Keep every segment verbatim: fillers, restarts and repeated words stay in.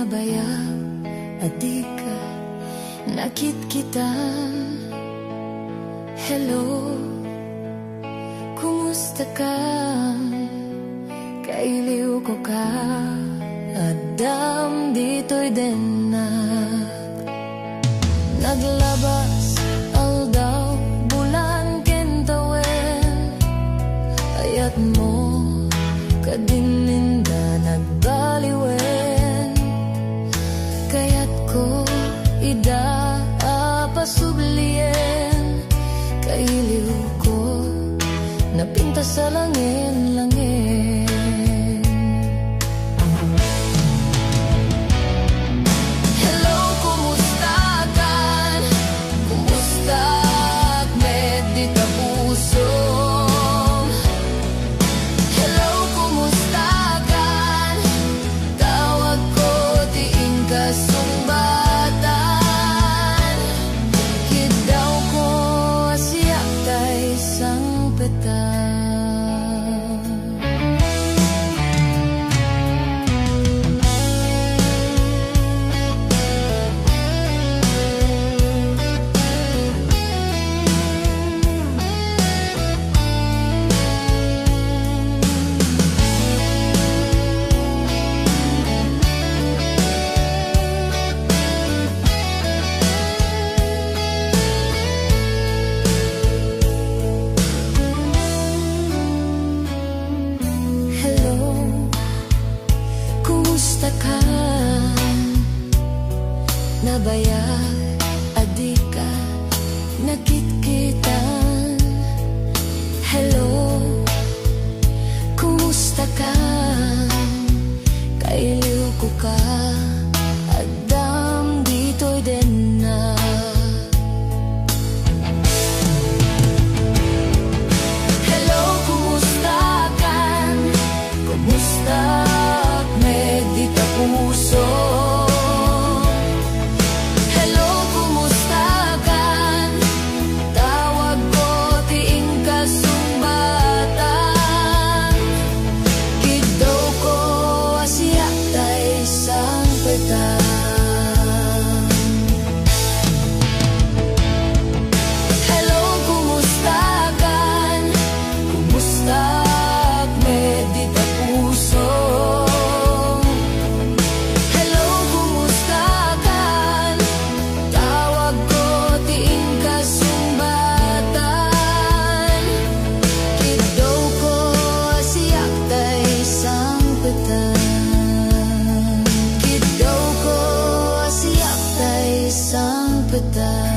Nabayag a dika nakitkitan. Hello, kumusta ka? Kailiwko ka, addam ditoy dennak. Naglabas aldaw, bulan ken tawen, ayatmo kadin inda nagbaliwen. Kayatko ida a pasublien, kailiwko napintas a langen-langen. Hello, kumusta kan? Kumusta met dita pusom? Hello, kumusta kan? Tawagko ti inka sungbatan. Kiddawko a siak tay sangpetan. Hello, kumusta ka? Nabayag a dika nakitkitan. Hello, kumusta ka? Kailiwko ka, addam ditoy dennak. Hello, kumusta kan? Kumusta met dita pusom? Hello, kumusta kan? Tawagko ti inka sungbatan. Kiddawko a siak tay sangpetan. Hello, kumusta kan? Kumusta met dita pusom? Hello, kumusta kan? Tawagko ti inka sungbatan. Kiddawko a siak tay sangpetan. Kiddawko a siak tay sangpetan.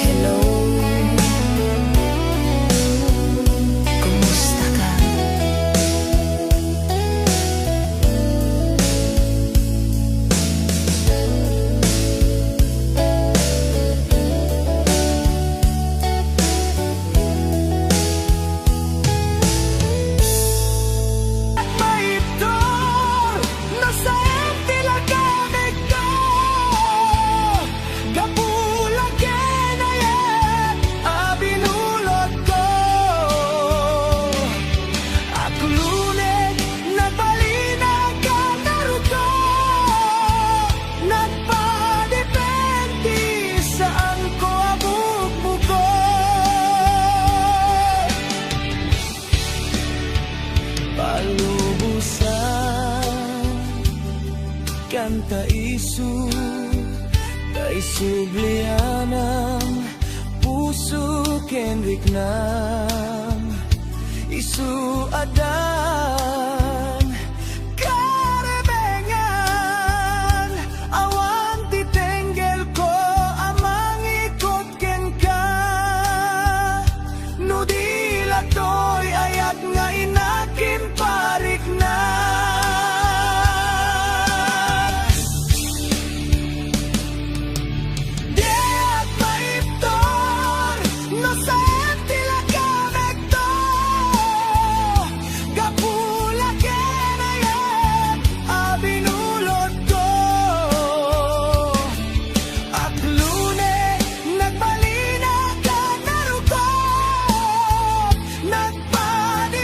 Hello. Kumusta ka? Maibtur no saan ti lagamekto, gapu la ken ayat a binulotko. Akloneg, nagbalin a kanarutok, nagpadipenti, saanko a bukbukot. Palubosan kanta isu, tay sublianam, puso ken riknam, isu addan karebengan, awan ti tenggelko a mangikot kenka. No di la toy ayat nga inakim parikna. Diak maibtur no saan ti lagamekto, gapu la ken ayat a binulotko. Akloneg, nagbalin a kanarutok, nagpadi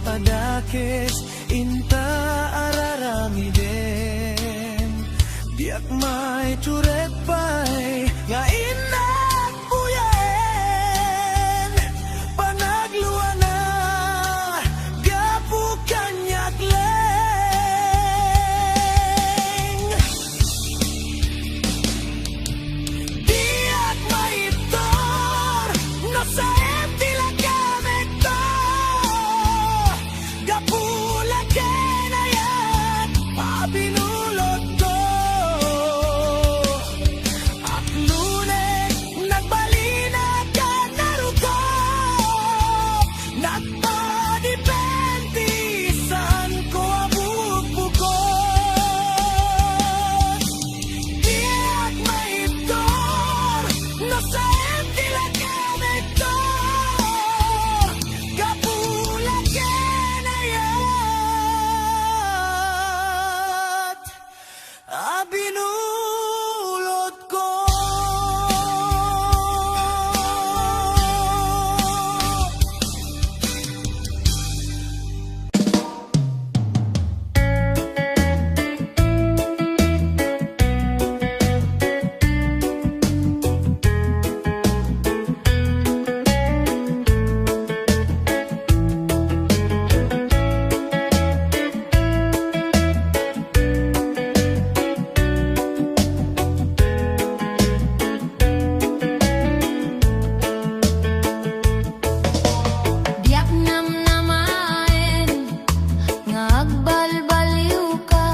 Padakes inta araramiden, diak maitured pay nga innak buyaen. Panagluana gapu kaniak laeng. Diak maibtur no saem ti lakemekto. Gapu la ken ayat a binulotko. Aklunek, nagbalinak a narukop. Nagpadipen ti saanko a bukbukot. Diak maibtur no saem ti lakemekto. Gapu la ken ayat a binulotko. Diak namnamaen nga agbalbaliwka,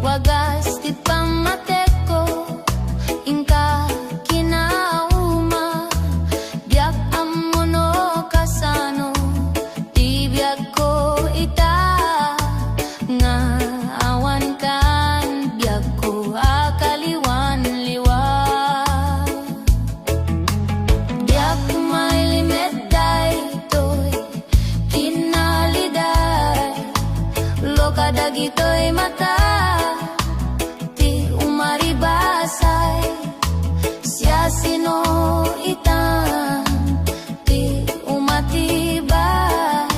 wagas ti pammatekko, inka kinauma, diak ammo no kasano ti biagko ita, nga awankan biagko a kaliwan liwa. Diak mailimed daytoy kinaliday, lo kadagitoy mata ti umaribasay, siasino itan ti umatibay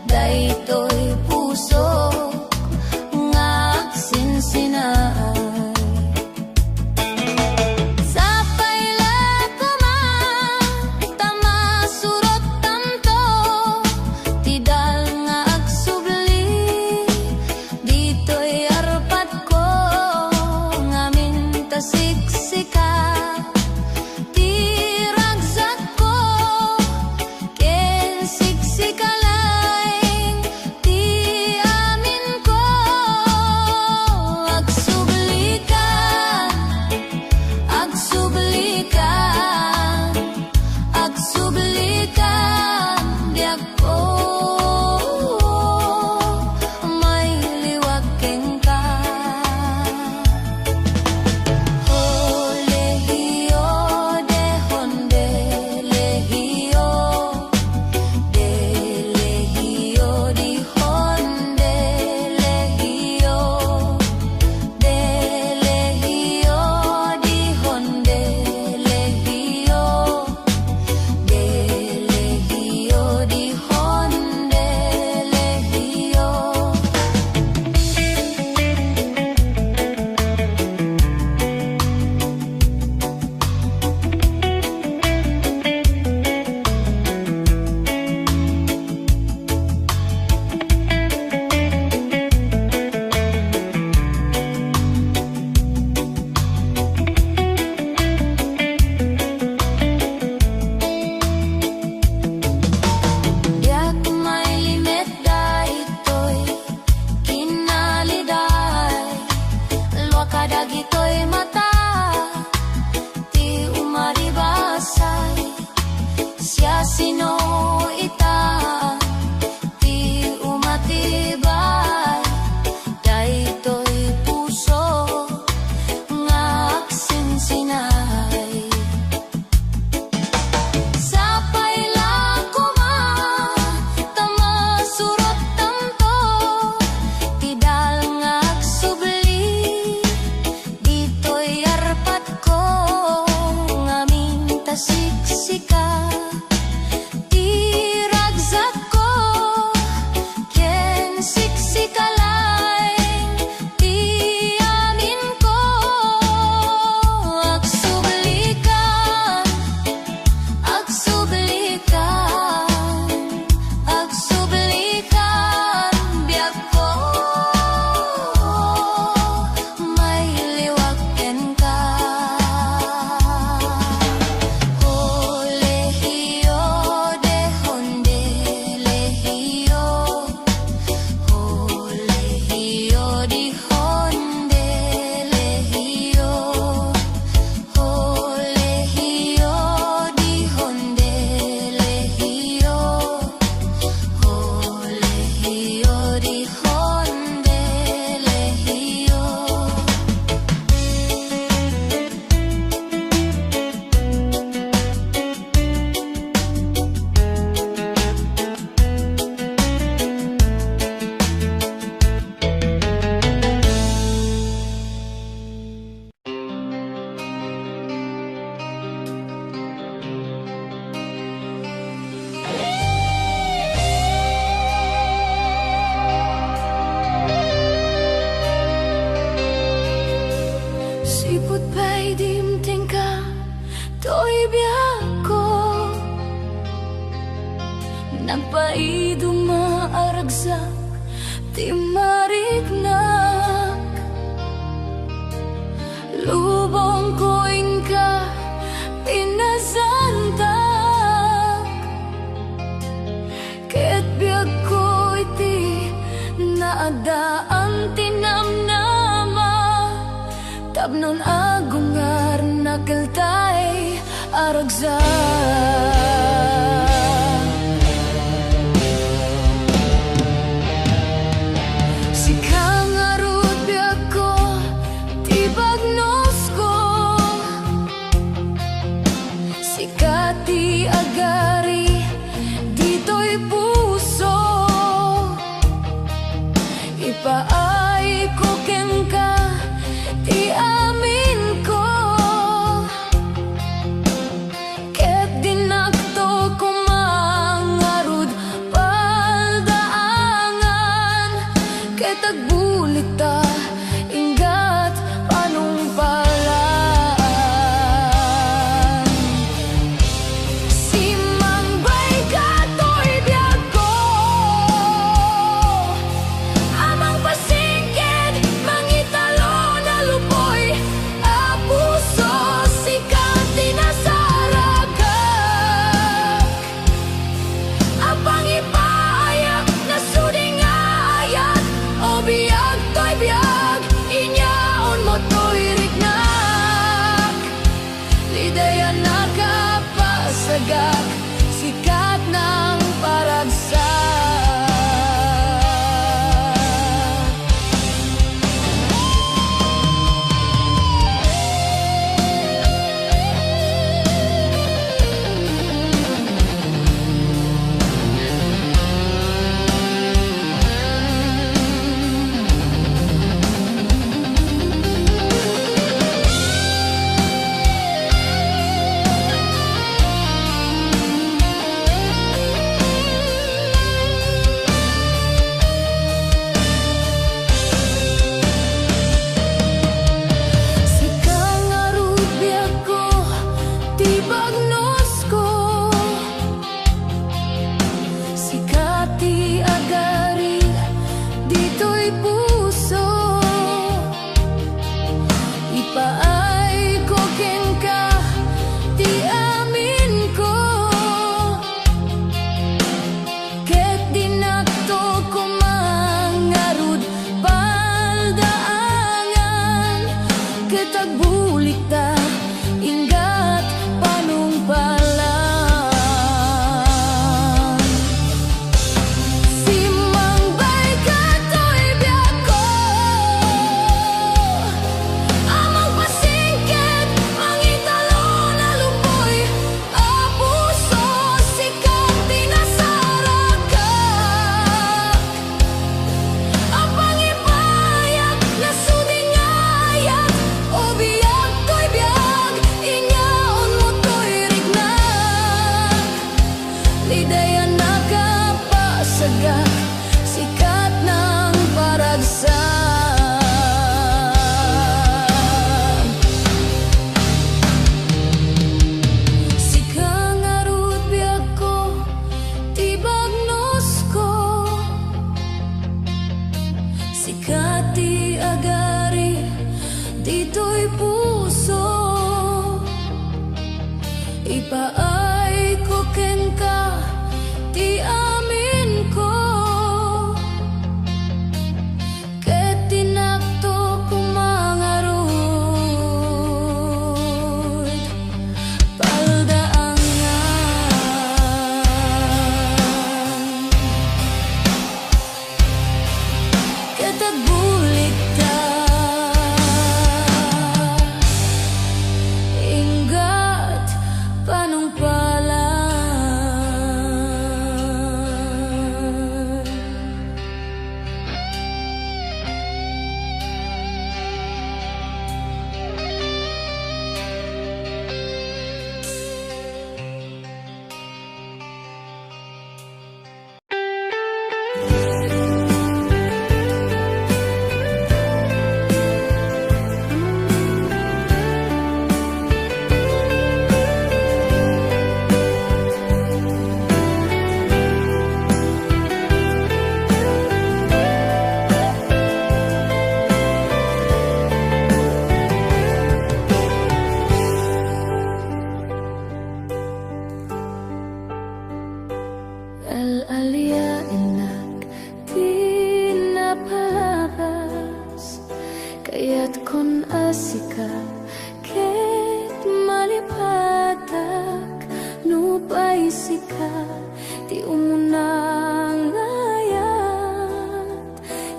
daytoy pusok nga agsinsinaay. Sapay la koma ta masurottanto ti dal nga agsubli ditoy arpa Dimtengka toy biagko. Nagpaiduma a ragsak ti mariknak. Lubongko inka pinasanta. Ket biagko iti naadaan ti namnama, tapnon agungarnak eltay a ragsak. Sika ngarud biagko, ti bagnosko. Sika ti agari ditoy puso. Ipaayko kenka ti aminko. Ket dinakto koma ngarud paldaangan. Ket agbulikta, inggat panungpalan. Simmangbayka toy biagko, a mangpasingked, mangitalon a lupoy a puso, sika ti nasarakak. A pangipaayak, nasudi nga ayat, o biag toy biag, inyaonmo toy riknak. Lidayannak a pasagak, sikatnang paragsak. Sika ngarud biagko, ti bagnosko. Sika ti agari ditoy puso. Ipaayko kenka ti aminko. Ket dinakto koma ngarud paldaangan, ket agbulikta, inggat panungpalan. Simmangbayka toy biagko, a mangpasingked, mangitalon a lupoy a puso, sika ti nasarakak. A pangipaayak, nasudi nga ayat, o biag toy biag, inyaonmo toy riknak. Lidayannak a pasagak, sikatnang paragsak. Sika ngarud biagko, ti bagnosko. Sika ti agari ditoy puso. Ipaayko kenka ti aminko. Ket dinakto koma ngarud paldaangan. Ket agbulikta, inggat panungpa-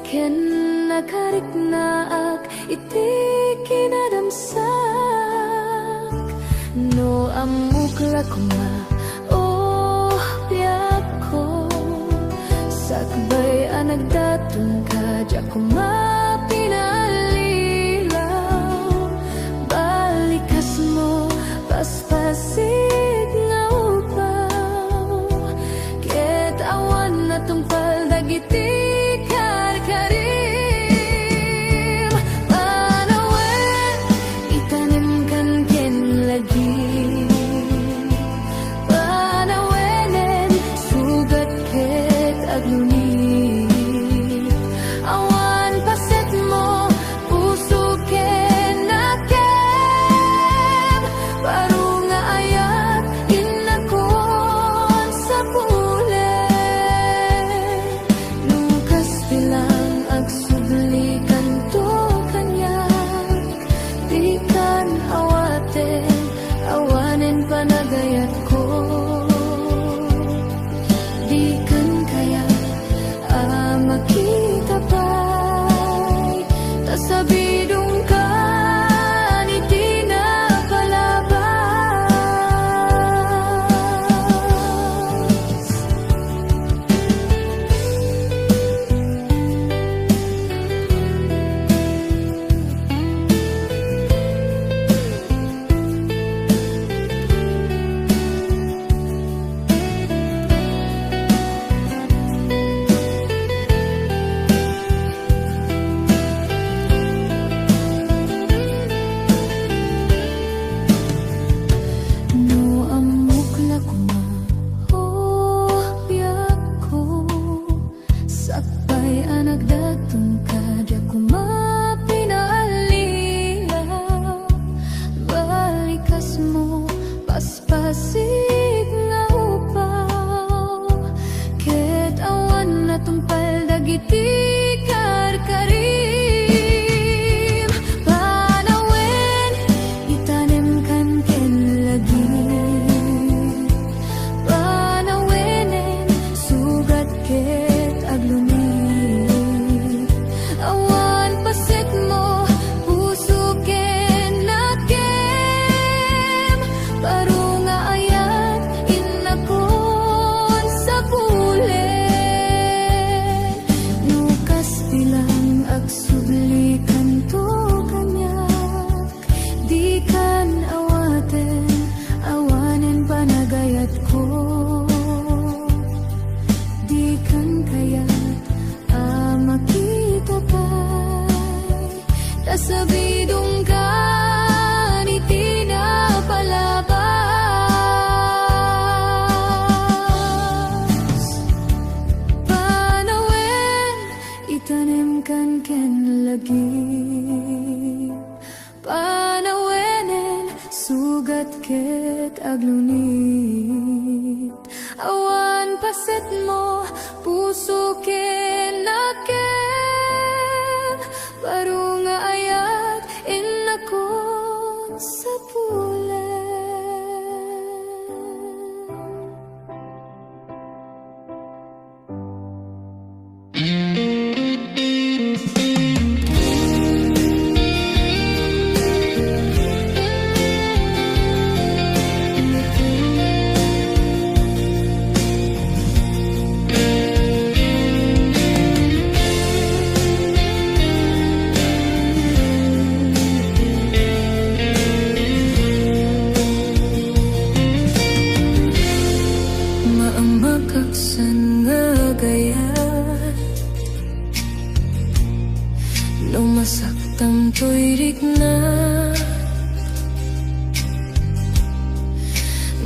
Ken nakariknaak iti kinadamsak. No ammok la koma, oh, biagko, sakbay a nagdatonka, diak koma pinallilaw. Balikasmo, paspasig nga upaw, ket awan natungpal dagiti karkarim. Panawen, itanimkan ken lagip. Panawenen, sugat ket agluni. Awan pasetmo, puso ken nakem. Baro nga ayat, innakon sapulen. No kas bilang agsubli kanto kaniak, dikan awaten, awanen panagayatko. Dikan kayat a makita pay, ta sabidongkan iti napalabas. No ammok la koma, oh, biagko, sakbay a nagdatonka, diak koma pinaallilaw. Balikasmo, paspasig nga upaw, ket awan natungpal dagiti karkarim. Panawen, itanimkan ken lagip. Panawenen, sugat ket agluni. Awan pasetmo, puso ken nakem. Baro nga ayat, innakon sapulen. No kas bilang agsubli kanto kaniak, dikan awaten, awanen panagayatko. Dikan kayat a makita pay, ta sabidongkan iti napalabas. Panawen, itanimkan ken lagip. Panawenen, sugat ket aglunit. Awan pasetmo, puso ken nakem. Baro nga ayat, innakon sapulen. Maamakak san nga agayat no masaktam toy rikna.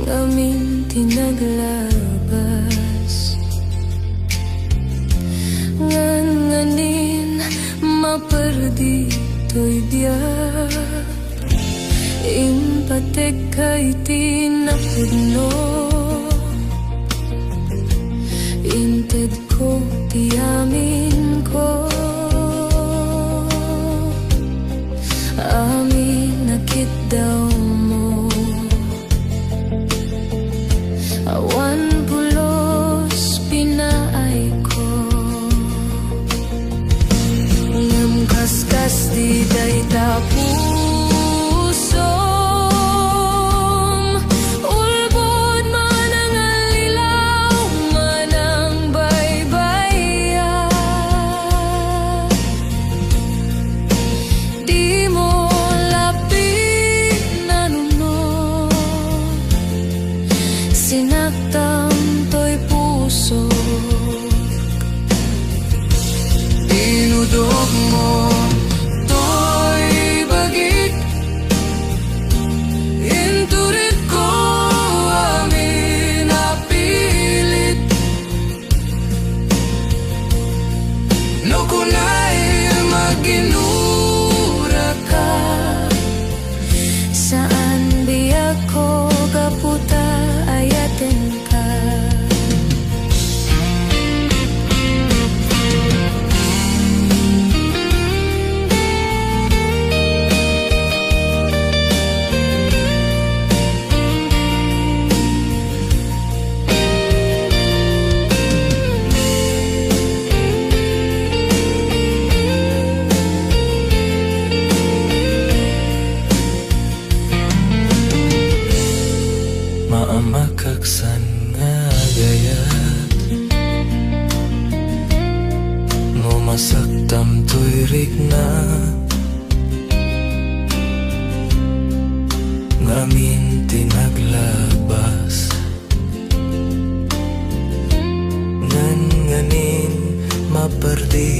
Ngamin ti naglabas, nganganin maperdi toy biag. Impategka iti napudno, intedko ti aminko. Amin a kitdawmo, awan pulos pinaayko. Ti dayta pusom, ulbod, manangallilaw, manangbaybaya. Dimo la pinanuno, sinaktam toy pusok. Dinudokmo toy bagik, inturekko amin a pilit. No kunam a ginuraka, saan biagko gapu ta ayatenka. Maamakak san nga agayat, no masaktam toy rikna, ngamin ti naglabas. Ngan ngamin maperdi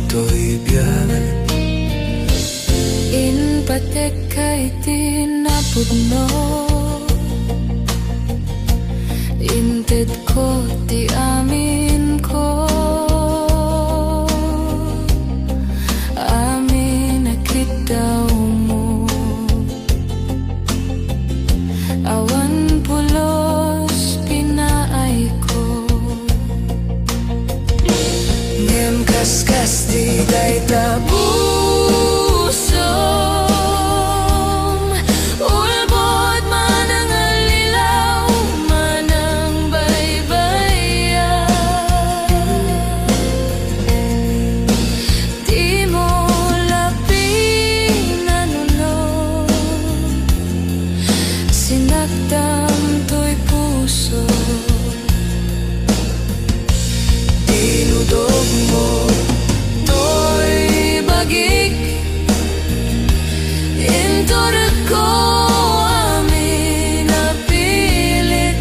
toy biag. Inpatekka iti napudno, intedko ti aminko, amin a kiddawmo. Awan pulos pinaayko, ngem kaskas ti dayta pusom, ulbod, manangallilaw, manangbaybaya. Dimo la pinanuno, sinaktam toy puso. Dinudokmo toy bagik, inturekko amin a pilit.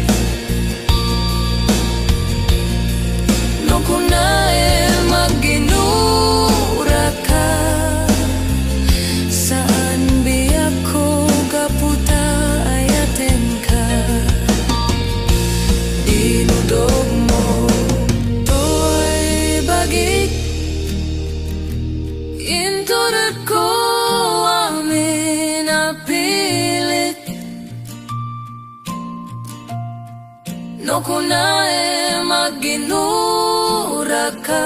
No kunaem a ginuraka, saan biagko gapu ta ayatenka. Dinudokmo toy bagik, inturekko amin a pilit. No kunaem a ginuraka,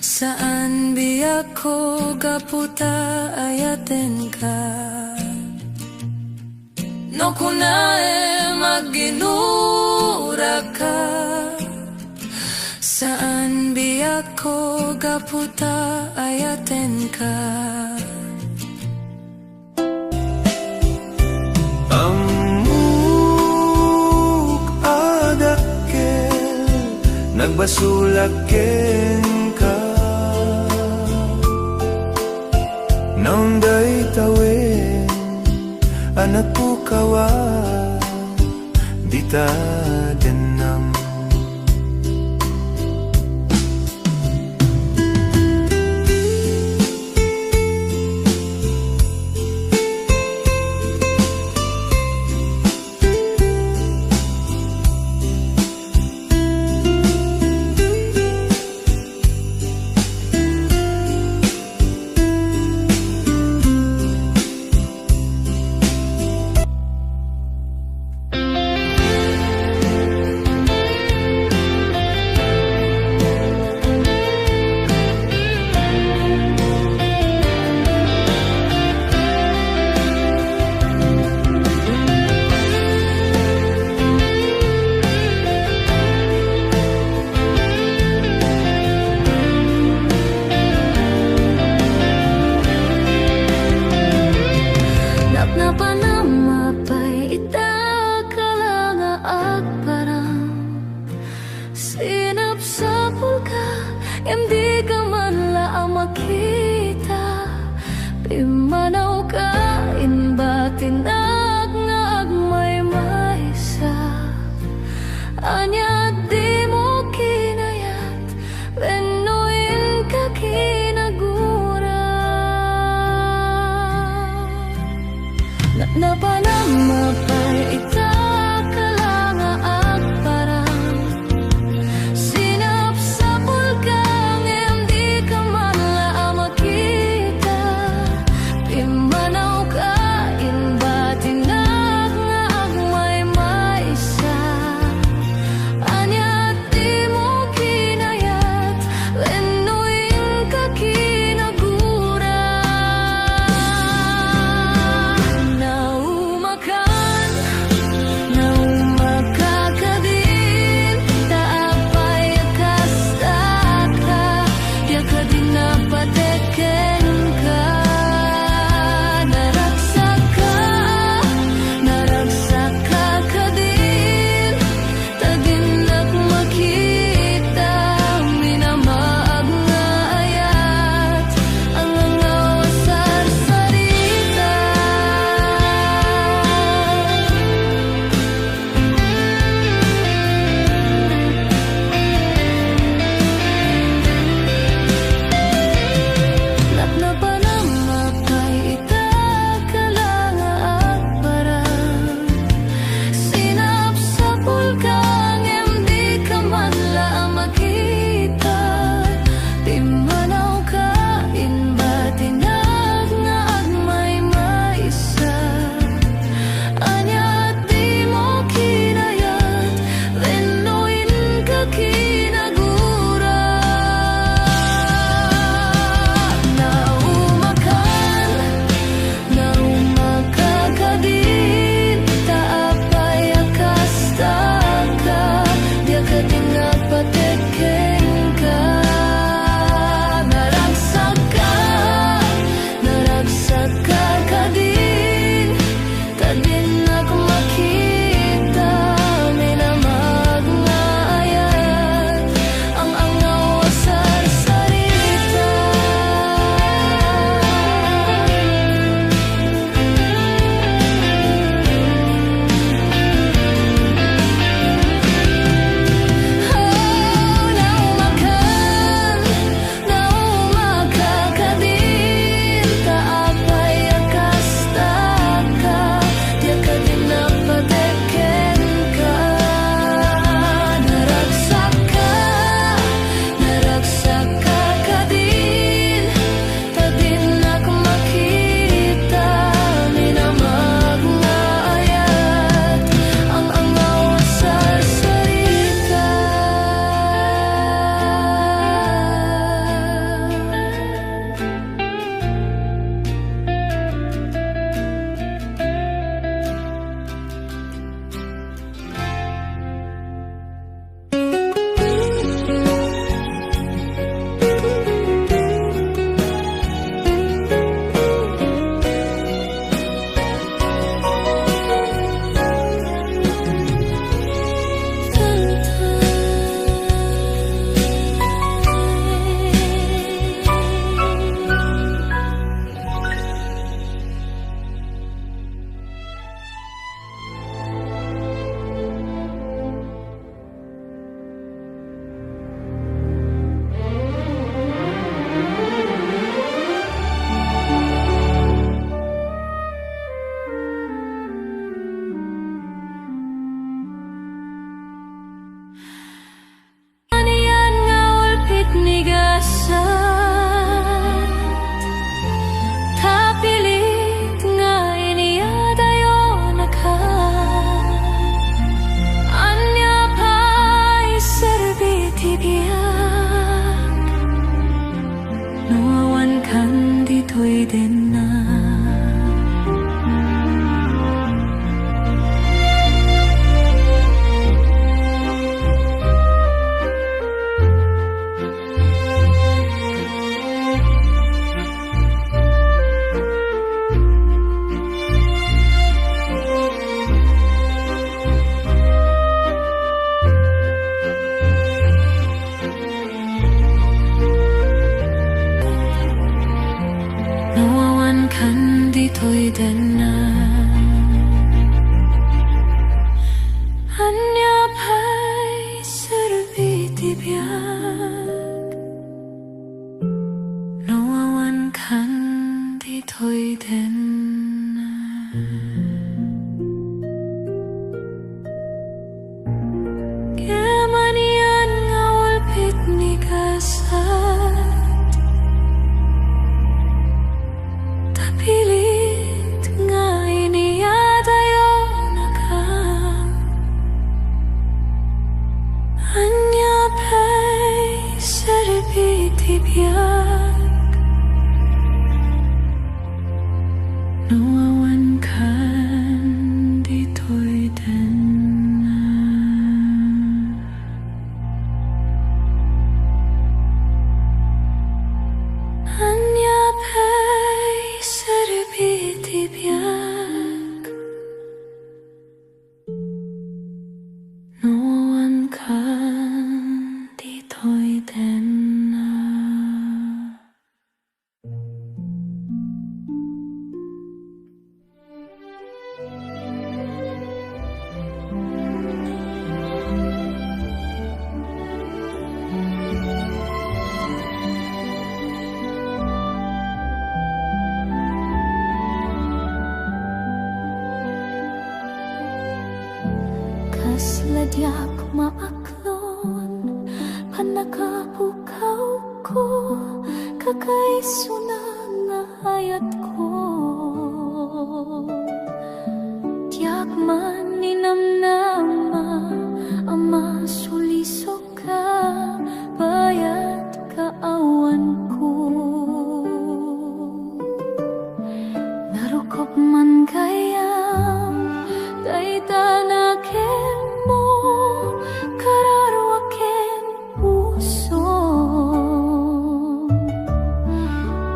saan biagko gapu ta ayatenka. No kunaem a ginuraka, saan biagko gapu ta ayatenka. Ammok a dakkel, nagbasolak kenka. Naunday tawen a napukawan, dita dennam. Immanawka, inbatinak nga agmaymaysa. Ania dimo kinayat wenno inka kinagura? Napnapana, mapay ita, kala nga agparang. Sinapsapulka ngem dika man la a makita. Pimmanawka, inbatinak nga agmaymaysa. Ania dimo kinayat wenno inka kinagura? Naumakan, naumaka kadin, ta apay a kastaka, diak a dinna patek kenka. Naragsakka, naragsakka kadin, ta dinnak makita, minamaag nga ayat, angangaw a sarsarita. Napnapana, mapay ita, kala nga agparang. Sinapsapulka ngem dika man la a makita. Pimmanawka, inbatinak nga agmaymaysa. Ania dimo kinayat wenno inka kinagura? Naumakan, naumaka kadin, ta apay a kastaka, diak a dinna patek kenka. Naragsakka, naragsakka kadin, ta dinnak makita, minamaag nga ayat, ang-angaw a sarsarita. Oh, naumakan, naumaka kadin, ta apay a kastaka, diak a dinna patek kenka. Naragsakka, naragsakka kadin, ta dinnak makita, minamaag nga ayat, ang-angaw a sarsarita. Anian nga ulpit ni gasat, ta pilit nga iniyadayonaka. Ania pay serbi ti biag no awankan ditoy dennak? Ania pay serbi ti biag no awan kan ditoy denna? Ngem anian nga ulpit ni gasat, ta pilit nga iniyadayonaka. Ania pay serbi ti biag no awan kan ditoy denna? Ania pay serbi ti biag no awan kan ditoy denna? Kasla diak maak- lon pannakapukawko, kakaisuna nga ayatko. Diak man ninamnama a masulisoka, bayat kaawanko. Narukop man gayam dayta nakemmo, kararua ken puso.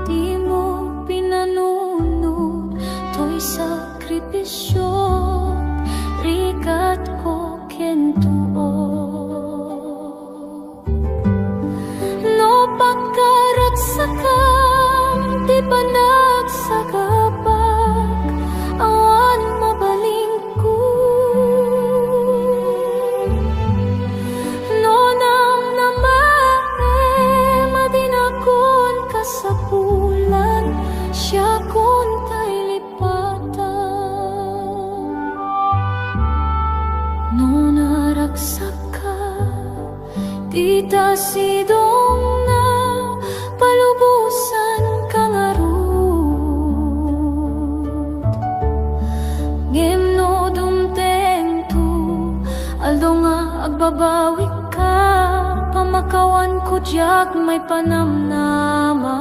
Dimo pinanunot toy sakripisio, rigatko ken tuo. No pagkaragsakam ti panagsagabak, awan mabalingko. No namnamaem a dinakon kasapulan, siakon tay lipatan. No naragsakka, dita sidongna, palubosanka ngarud. Ngem no dumtengto, aldaw nga agbabawikka, pamakawanko diak maipanamnama.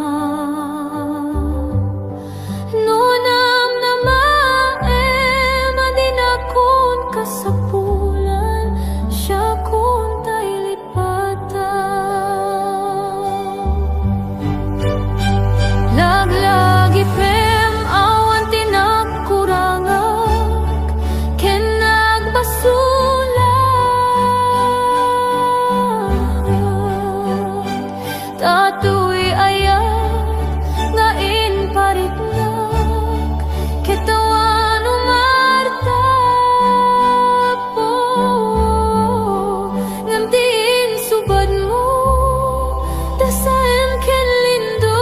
No namnamaem a dinakon kasapulan, siakon tay lipatan. Laglagipem awan ti nakurangak ken nagbasolak. Datoy ayat nga impariknak, ket awan umartap. Ngem ti insubadmo, dasaem ken lindo,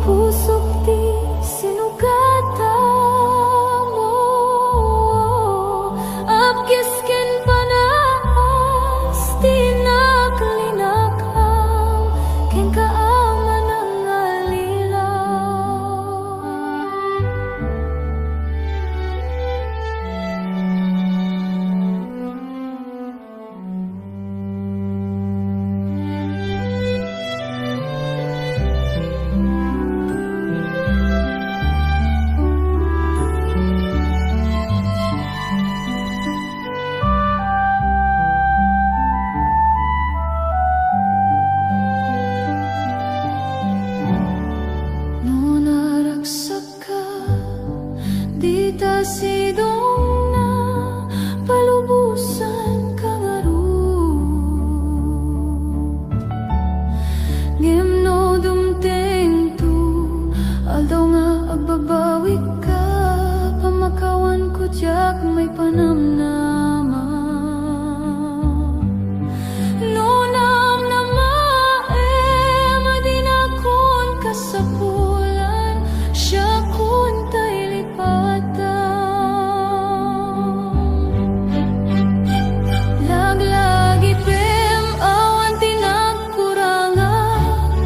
pusok ti sinugatmo. Apkis ken panaas ti innak linakam kenka a manangallilaw. No naragsak ka, dita sidongna, palubosanka ngarud. Ngem no dumtengto, aldaw nga agbabawik Diak maipanamnama. No namnamaem a dinakon kasapulan, siakon tay lipatan. Laglagipem awan ti nagkurangak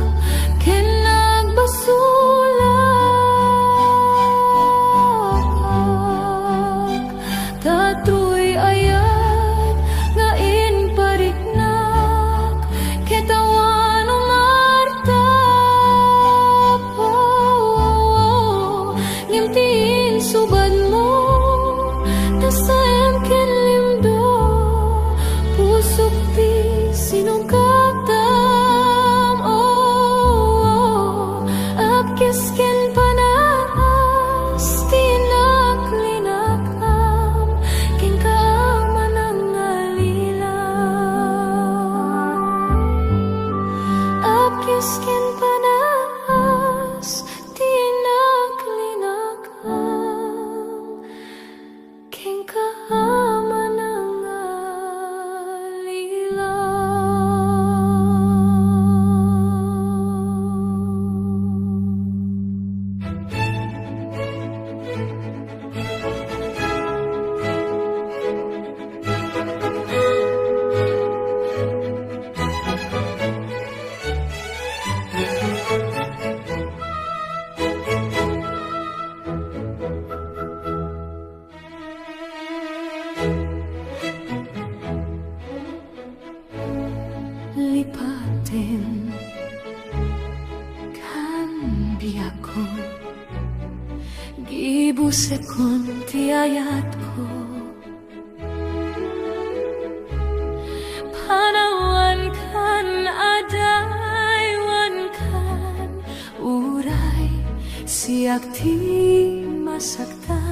ken nagbasolak. Ta toy ayat nga impariknak, ket awan umartap. Ngem ti insubadmo, nasaem ken limdo, pusok ti sinugatam. Oh, apkes ken panas ti naklinak-am kenka a manangalila. Apkes ken panas ti naklinak-am kenka a manangalila. Lipatem kan biagko, gibusekon ti ayatko. Panawankan, adaywankan, uray siak ti masaktan.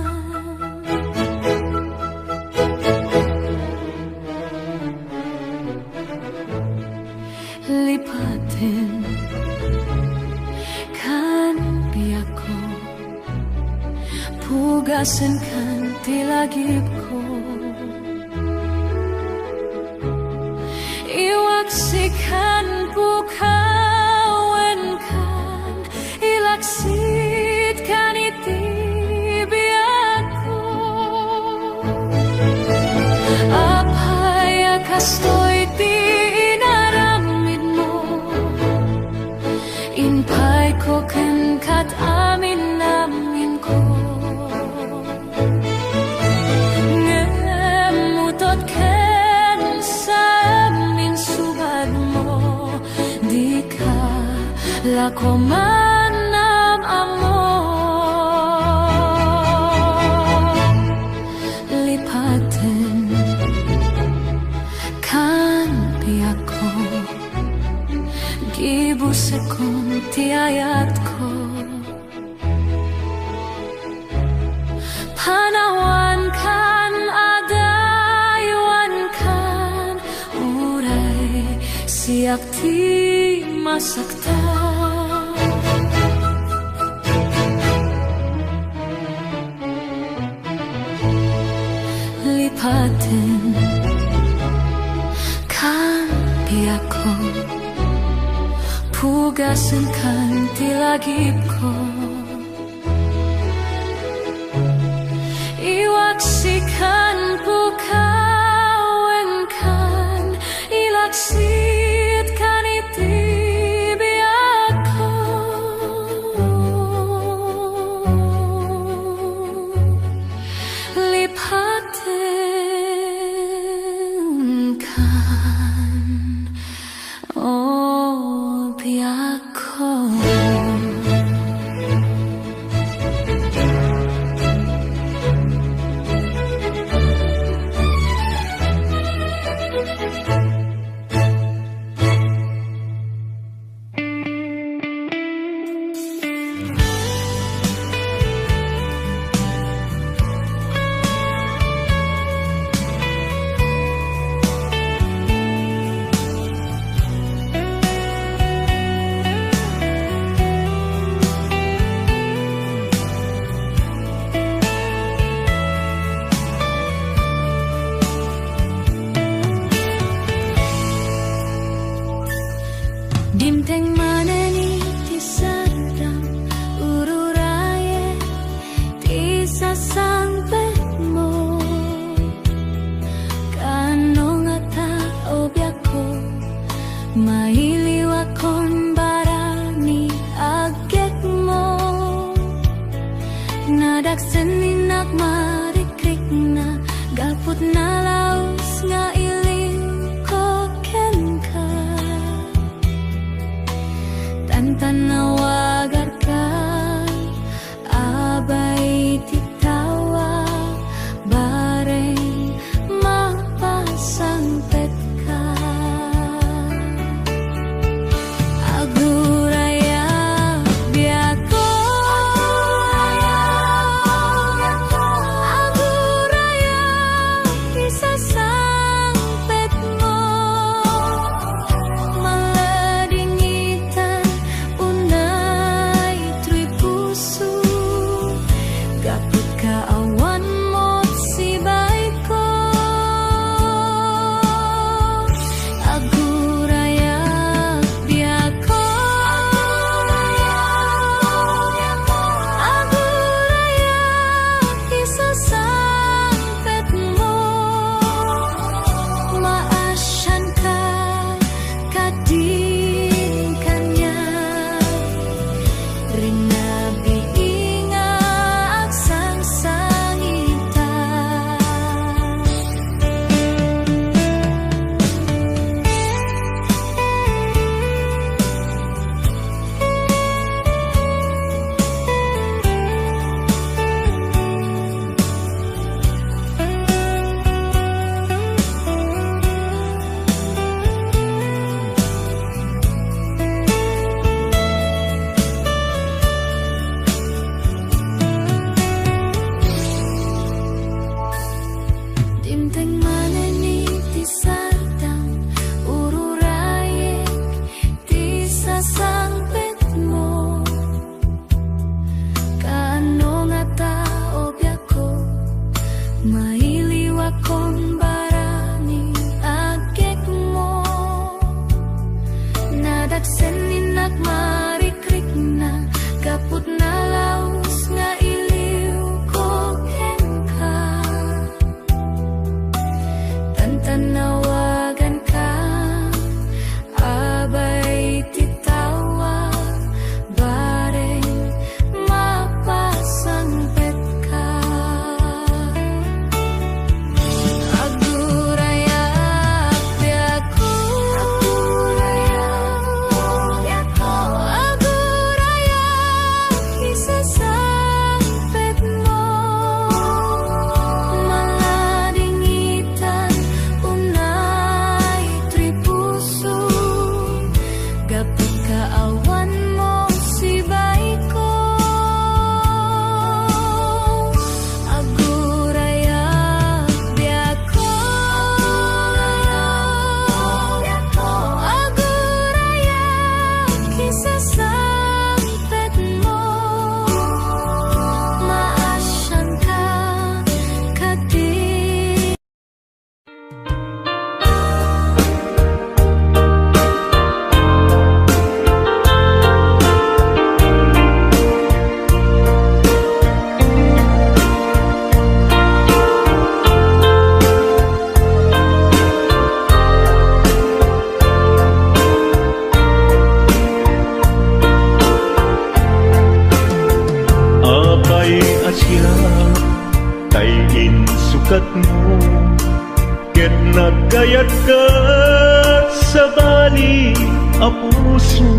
Lipatem kan biagko, pugasenkan ti lagipko. Iwaksikan, pukawenkan, ilaksitkan iti biagko. Apay a kastoy ti inaramidmo, impayko kenka ti amin-aminko. Ngem utod ken saem insubadmo, dika la koman am-ammo. Lipatem kan biagko, gibusekon ti ayatko. Panawankan, adaywankan, uray siak ti masaktan. Lipatem kan biagko, pugasenkan ti lagipko. Iwaksikan, pukawenkan, ilaksitkan iti biagko. Lipatem kan, o biagko. Dimteng manen iti sardam, ururayek ti sasangpetmo. Kaano ngata, o biagko, mailiwakon barani aggepmo. Nadaksen ni nak marikrikna, gapu ta nalaus nga iliwko kenka. Tantanawagarka, abay ti tawag, bareng mapasangpetka. Agurayak, biagko. Agurayak, isasangpetmo. Maladingitan, unay ti puso, gapu ta awan met sibaiko. Agurayak, biagko. Agurayak, isasangpetmo. Maasianka kadin kaniak, rinnabii nga agsangsangita. Dimteng manen iti sardam, ururayek ti sasangpetmo. Kaano ngata, o biagko, mailiwakon barani aggepmo. Nadaksen ni nak marikrikna, gapu ta nalaus nga iliwko kenka. Tantanawaganka, abay ti tawag, bareng mapasangpetka. Agurayak, biagko. Agurayak, isasangpetmo. Maladingitan, unay ti puso, gapu ta awan met sibaiko. Agurayak, biagko. Agurayak, isasangpetmo. Maasianka kadin. Apay a siak tay insukatmo, ket nagkayatkat sabali a puso.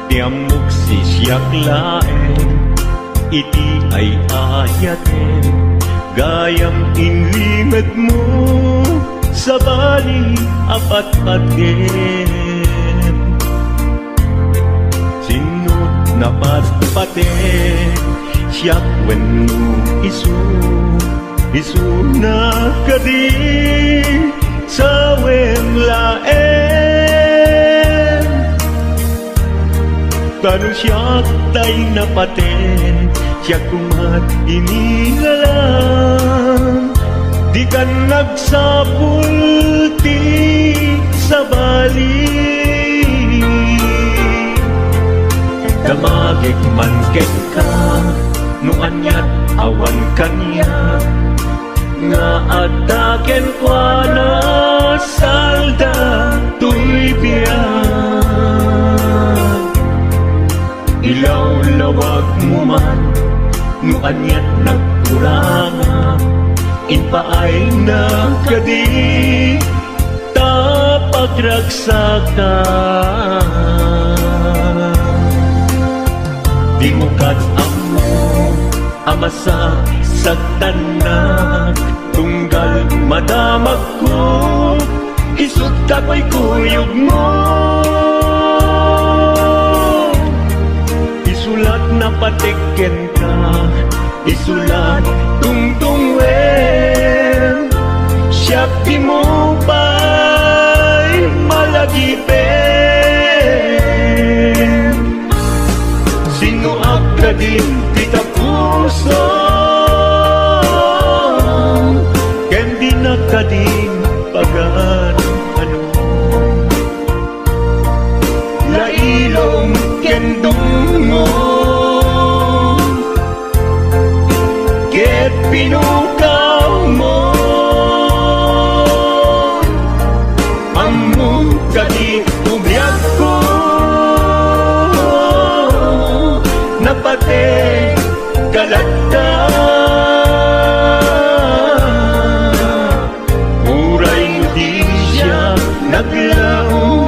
Ti ammok sisiak laeng iti ay-ayatem, gayam inlingedmo sabali a patpatgem. Sinno ti napatpatek siak wenno isu, isuna kadi sawem laeng. Ta no siak tay napaten, siak koma ti ingalan. Dikan nagsapul ti Agik man kenka, no aniat awan kaniak, nga adda kenkuana salda toy biag. Ilawlawagmo man no aniat nagkurangak, impaayna kadi ta pagragsaka. Dimo ket ammo a masagsagtannak, tunggal madamagko, isut' ta kuykuyogmo. Isulat na patik kenka, isulat tungtungwen, siak dimo pay malagipen. Sinnoak kadin dita pusom, ken dinak kadin pagan-anom. Lailom ken dungngom ket pinukawmo. Ammom kadi ubiagko, napateg ka latta. Uray no di siak naglaom,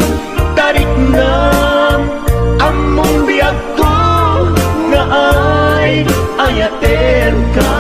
tariknam, ammom biagko nga ay-ayatenka.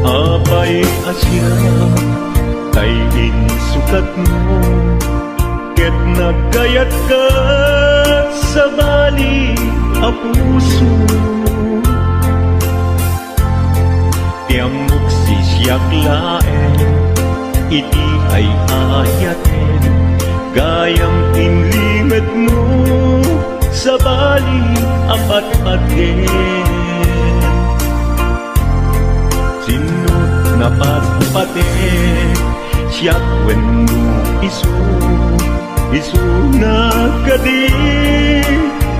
Apay a siak tay insukatmo, ket naggayatka sabali a puso. Ti ammok, siak laeng iti ay-ayaten, gayam inlimetmo sabali a patpaten. Sinno napatpatek, siak wenno isu? Isuna kadi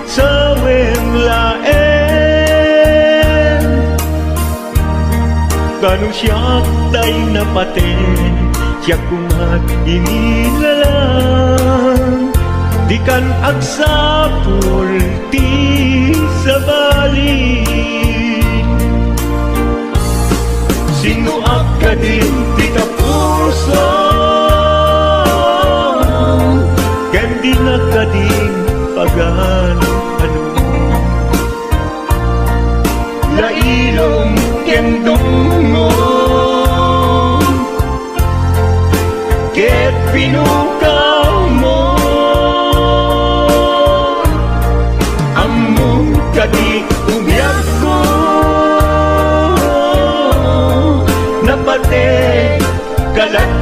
sawen laeng? Kano siak tay napatek, siak koma inilalang? Dikan agsapul ti sabali. Sinnoak kadin dita pusom, ken dinak kadin pagan-anom. Lailom ken dungngom ket pinukawmo. Ammom kadi ubiagko, napateg ka latta.